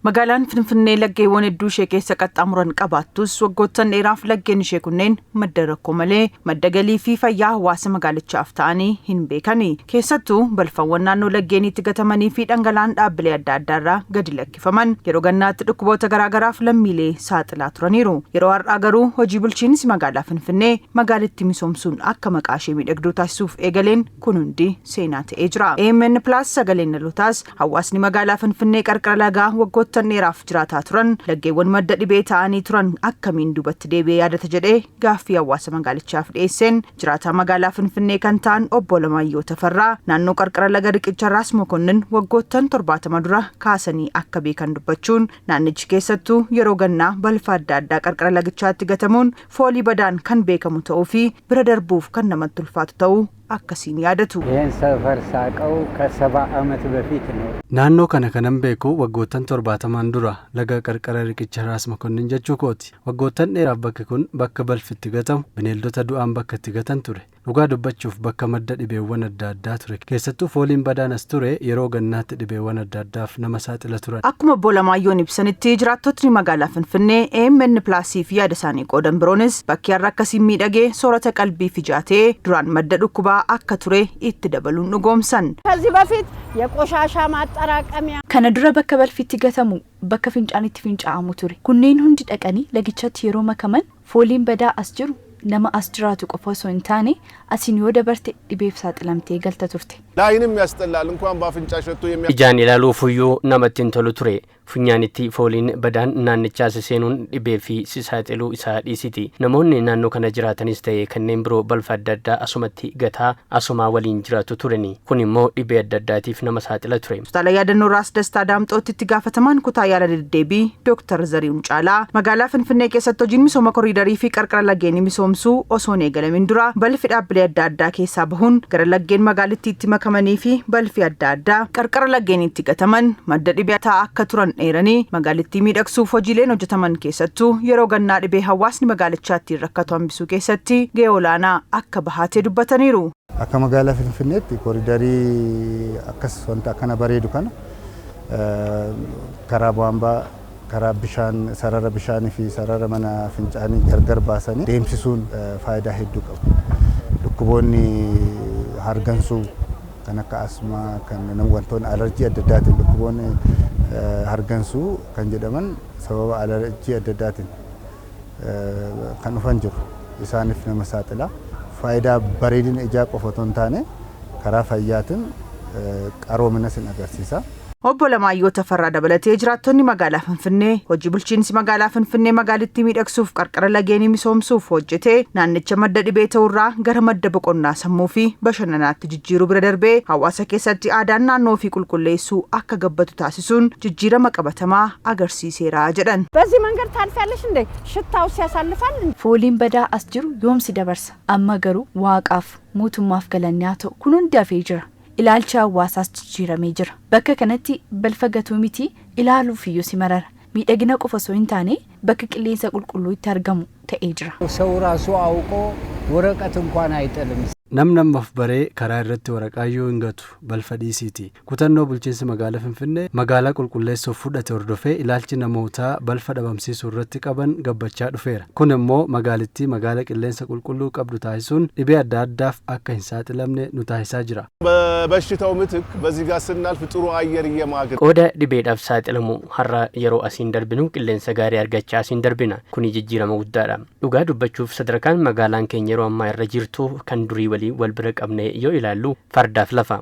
Magaalaan Finfinnee laggeewwan hedduu ishee keessa qaxxaamuran qabaattus, waggoottan dheeraaf laggeen ishee kunneen madda rakkoo malee madda galii fi fayyaa hawaasa magaalichaaf ta'anii hin beekani. Keessattuu balfawwan naannoo laggeeniitti gatamanii fi dhangala'aan dhaabbilee adda addaarraa gadi lakkifaman yeroo gannaatti dhukkuboota garaagaraaf lammiilee saaxilaa turaniiru. Yeroo har'aa garuu hojii bulchiinsi magaalaa Finfinnee magaalittii misoomsuun akka maqaa ishee miidhagduu taasisuuf eegaleen kun hundi seenaa ta'ee jira. AMN Plus, Sagaleen Dhalootaas, hawaasni magaalaa Finfinnee qarqara lagaa waggoottan dheeraaf jiraataa turan laggeewwan madda dhibee ta'anii turan akkamiin duubatti deebi'ee yaadata jedhee gaaffii hawaasa magaalichaaf dhiyeesseen, jiraataa magaalaa Finfinnee kan ta'an obbo Alamaayyoo Tafarraa naannoo qarqara laga riqicha Raas Mokonnin waggoottan 70 dura kaasanii akka beekan dubbachuun, naannichi keessattuu yeroo gannaa balfa adda addaa qarqara lagichaatti gatamuun foolii badaan kan beekamu ta'uu fi bira darbuuf kan namatti ulfaatu ta'uu akkasiin yaadatu. ይህን ሰፈር ሳቀው ከ70 ዓመት በፊት ነው። Naannoo kana kanan beeku waggoottan 70n dura, laga qarqara riqicha Raas Mokonnin jechuu kooti. Waggoottan dheeraaf bakki kun bakka balfi itti gatamu, bineeldota du'aan bakka itti gatan ture. Dhugaa dubbachuuf bakka madda dhibeewwan adda addaa ture. Keessattuu fooliin badaan as ture yeroo gannaatti dhibeewwan adda addaaf nama saaxila turan. Akkuma obbo Alamaayyoo ibsanitti, jiraattotni magaalaa Finfinnee AMN Plusiif yaada isaanii qoodan biroonis bakki har'a akkasiin miidhagee soorata qalbii fijaatee duraan madda dhukkubaa akka ture itti dabaluun dhugoomsan. ከዚህ በፊት የቆሻሻ ማጠራቀሚያ Kana dura bakka balfi itti gatamu, bakka fincaan itti fincaa'amu ture. Kunneen hundi dhaqanii lagichatti yeroo makaman fooliin badaa as jiru nama as jiraatu qofa osoo hin taane asiin yoo dabarte dhibeef saaxilamtee galta turte. ለዓይንም ያስጠላል። እንኳን በአፍንጫ ሸቶ የሚያ Ijaan ilaaluuf iyyuu namatti hin tolu ture. Funyaanitti fooliin badaan naannichaas seenuun dhibee fi si saaxiluu isaa dhiisiti. Namoonni naannoo kana jiraatanis ta'e kanneen biroo balfa adda addaa asumatti gataa asumaa waliin jiraatu turani. Kun immoo dhibee adda addaatiif nama saaxila ture. Hospitaala Yaadannoo Raas Dastaa Daamxootti itti gaafatamaan kutaa yaala deddeebii Dooktar Zarihuun Caalaa magaalaa Finfinnee keessatti hojiin misooma koriidarii fi qarqara laggeenii misoomsuu osoo hin eegalamin dura balfi dhaabbilee adda addaa keessaa bahuun gara laggeen magaalittiitti makamanii fi balfi adda addaa qarqara laggeeniitti gataman madda dhibee ta'aa akka turan eeranii, magaalittii miidhagsuuf hojiileen hojjetaman keessattuu yeroo gannaa dhibee hawaasni magaalichaa ittiin rakkatu hambisuu keessatti gahee olaanaa akka bahaatee dubbataniiru. Akka magaalaa Finfinneetti koriidarii akkas wanta akkana bareedu kana karaa baambaa, karaa bishaan, sarara bishaanii fi sarara mana fincaanii gargar baasanii deemsisuun faayidaa hedduu qabu. Dhukkuboonni hargansuu kan akka asmaa, kan wantoonni alarjii adda addaatiin, dhukkuboonni hargansuu kan jedhaman sababa alarjii adda addaatiin kan dhufan jiru. Isaaniif nama saaxila. Faayidaa bareedina ijaa qofa otoo hin taane karaa fayyaatiin qaroominas hin agarsiisa. Obbo Alamaayyoo Tafarraa dabalatee jiraattonni magaalaa Finfinnee hojii bulchiinsi magaalaa Finfinnee magaalittii miidhagsuuf qarqara lageenii misoomsuuf hojjete naannicha madda dhibee ta'urraa gara madda boqonnaa sammuu fi bashannanaatti jijjiiruu bira darbee hawaasa keessatti aadaan naannoo fi qulqulleessuu akka gabbatu taasisuun jijjiirama qabatamaa agarsiiseera jedhan. በዚህ መንገድ ታልፊያለሽ እንዴ? ሽታው ሲያሳልፋል። Fooliin badaa as jiru yoomsi dabarsa. Amma garuu waaqaaf mootummaaf galanni haa ta'u, kun hundi hafee jira. Ilaalchi hawaasaas jijjiiramee jira. Bakka kanatti balfa gatuu miti, ilaaluuf iyyuu si marara. Miidhagina qofa osoo hin taane bakka qilleensa qulqulluu itti argamu ta'ee jira. ሰው ራሱ አውቆ ወረቀት እንኳን አይጥልም። Namni ammaaf baree karaa irratti waraqaayyuu hin gatu, balfa dhiisiiti. Kutannoo bulchiinsi magaalaa Finfinnee magaalaa qulqulleessuuf fudhate hordofee ilaalchi namootaa balfa dhabamsiisuu irratti qaban gabbachaa dhufeera. Kun immoo magaalittii magaala qilleensa qulqulluu qabdu taasisuun dhibee adda addaaf akka hin saaxilamne nu taasisaa jira. በበሽታው ምትክ በዚህ ጋር ስናልፍ ጥሩ አየር እየማግን Qooda dhibeedhaaf saaxilamu har'a yeroo asiin darbinu qilleensa gaarii argachaa asiin darbina. Kuni jijjiirama guddaadha. Dhugaa dubbachuuf sadarkaan magaalaan keenya yeroo ammaa irra jirtu kan durii walii wal bira qabne yoo ilaallu fardaaf lafa.